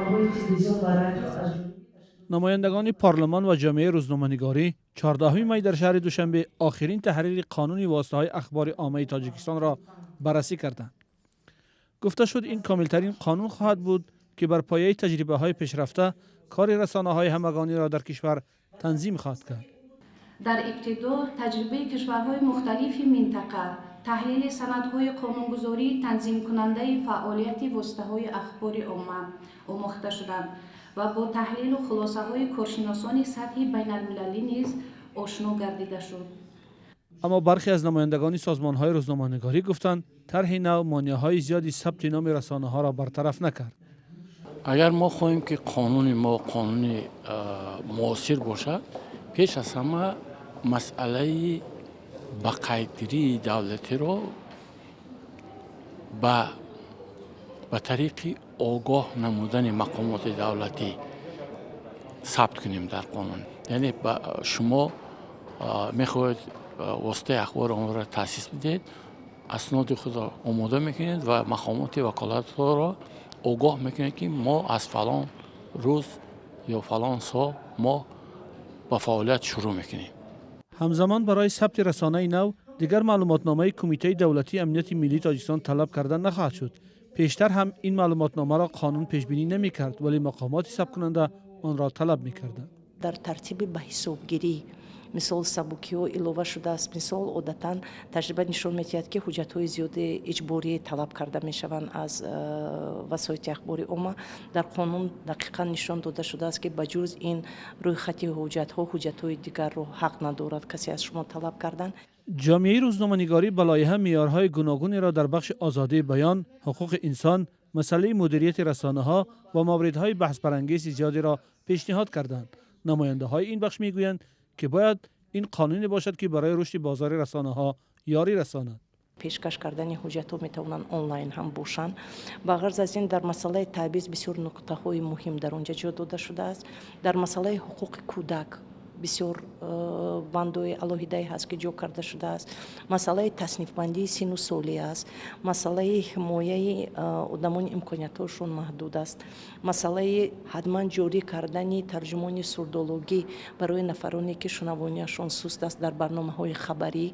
Барномаҳои телевизион ва радио аз Намояндагони парлумон ва ҷомеаи рӯзноманигорӣ 14 май дар шаҳри Душанбе охирин таҳрири қонуни воситаҳои ахбори оммаи Тоҷикистонро баррасӣ карданд. Гуфта шуд, ин комилтарин қонун хоҳад буд, ки бар пояи таҷрибаҳои пешрафта кори расонаҳои ҳамагониро дар кишвар танзим хоҳад кард. Дар ибтидо таҷрибаи кишварҳои мухталифи минтақа, таҳлили санадҳои қонунгузории танзимкунандаи фаъолияти воситаҳои ахбори омма омӯхта шуданд ва бо таҳлилу хулосаҳои коршиносони сатҳи байналмилалӣ низ ошно гардида шуд. Аммо бархе аз намояндагони созмонҳои рӯзноманигорӣ гуфтанд, тарҳи нав монеаҳои зиёди сабти номи расонаҳоро бартараф накард. Агар мо хоҳем, ки қонуни мо қонуни муосир бошад, пеш аз ҳама масъалаи ба қайдгирии давлатиро ба тариқи огоҳ намудани мақомоти давлатӣ сабт кунем дар қонун. Яъне шумо мехоҳед воситаи ахбори оммаро таъсис бидиҳед, асноди худро омода мекунед ва мақомоти ваколатҳоро огоҳ мекунед, ки мо аз фалон рӯз ё фалон сол мо ба фаъолият шурӯъ мекунем. Ҳамзамон барои сабти расонаи нав дигар маълумотномаи Кумитаи давлатии амнияти миллии Тоҷикистон талаб карда нахоҳад шуд. Пештар ҳам ин маълумотномаро қонун пешбинӣ намекард, вале мақомоти сабткунанда онро талаб мекарданд. Дар тартиби ба ҳисобгирӣ, мисол, сабукиҳо илова шудааст. Мисол, одатан таҷриба нишон медиҳад, ки ҳуҷҷатҳои зиёди иҷборӣ талаб карда мешаванд аз васоити ахбори омма. Дар қонун дақиқан нишон дода шудааст, ки ба ҷуз ин рӯйхати ҳуҷҷатҳо ҳуҷҷатҳои дигарро ҳақ надорад касе аз шумо талаб кардан. Ҷомеаи рӯзноманигорӣ ба лоиҳа меъёрҳои гуногунеро дар бахши озодии баён, ҳуқуқи инсон, масъалаи мудирияти расонаҳо ва мавридҳои баҳсбарангези зиёдеро пешниҳод карданд. Намояндаҳои ин бахш мегӯянд, ки бояд ин қонуне бошад, ки барои рушди бозори расонаҳо ёрӣ расонад. Пешкаш кардани ҳуҷҷатҳо метавонанд онлайн ҳам бошанд. Ба ғарз аз ин, дар масъалаи таъбиз бисёр нуқтаҳои муҳим дар он ҷо ҷо дода шудааст. Дар масъалаи ҳуқуқи кӯдак бисёр бандҳои алоҳидае ҳаст, ки ҷо карда шудааст. Масъалаи таснифбандии синну солӣ аст, масъалаи ҳимояи одамони имкониятҳошон маҳдуд аст, масъалаи ҳатман ҷорӣ кардани тарҷумони сурдологӣ барои нафароне, ки шунавонияшон суст аст, дар барномаҳои хабарӣ,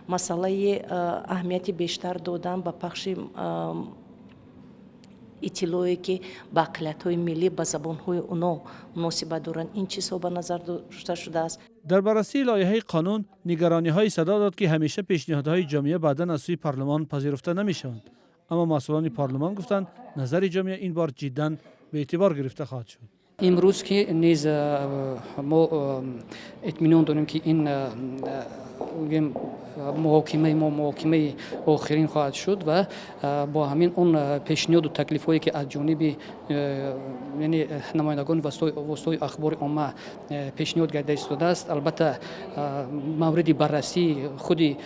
масъалаи аҳамияти бештар додан ба пахши иттилоъе, ки ба ақаллиятҳои миллӣ ба забонҳои оно муносибат доранд. Ин чизҳо ба назар дошта шудааст. Дар баррасии лоиҳаи қонун нигарониҳое садо дод, ки ҳамеша пешниҳодҳои ҷомеа баъдан аз сӯи парлумон пазируфта намешаванд. Аммо масъулони парлумон гуфтанд, назари ҷомеа ин бор ҷиддан ба эътибор гирифта хоҳад шуд. Имрӯз ки низ мо итминон дорем, ки ин муҳокимаи мо муҳокимаи охирин хоҳад шуд ва бо ҳамин он пешниҳоду таклифҳое, ки аз ҷониби, яъне, намояндагони воситаҳои ахбори омма пешниҳод гардида истодааст, албатта, мавриди баррасии худи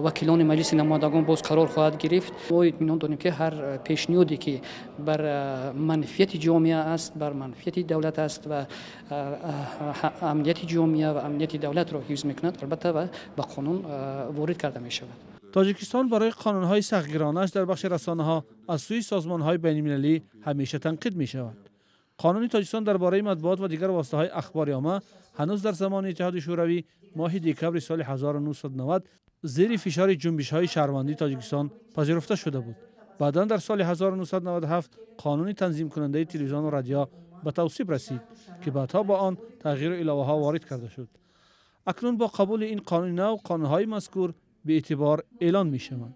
вакилони Маҷлиси намояндагон боз қарор хоҳад гирифт. Мо итминон дорем, ки ҳар пешниҳоде, ки бар манфиати ҷомеа аст, бар манфиати давлат аст ва амнияти ҷомеа ва амнияти давлатро ҳифз мекунад, албатта, ва ба қонун ворид карда мешавад. Тоҷикистон барои қонунҳои сахтгиронааш дар бахши расонаҳо аз сӯи созмонҳои байналмилалӣ ҳамеша танқид мешавад. Қонуни Тоҷикистон дар бораи матбуот ва дигар воситаҳои ахбори омма ҳанӯз дар замони Иттиҳоди Шӯравӣ моҳи декабри соли 1990 зери фишори ҷунбишҳои шаҳрвандии Тоҷикистон пазируфта шуда буд. Баъдан дар соли 1997 қонуни танзимкунандаи телевизиону радио ба тавсиб расид, ки баъдҳо ба он тағйиру иловаҳо ворид карда шуд. Акнун бо қабули ин қонуни нав қонунҳои мазкур беэътибор эълон мешаванд.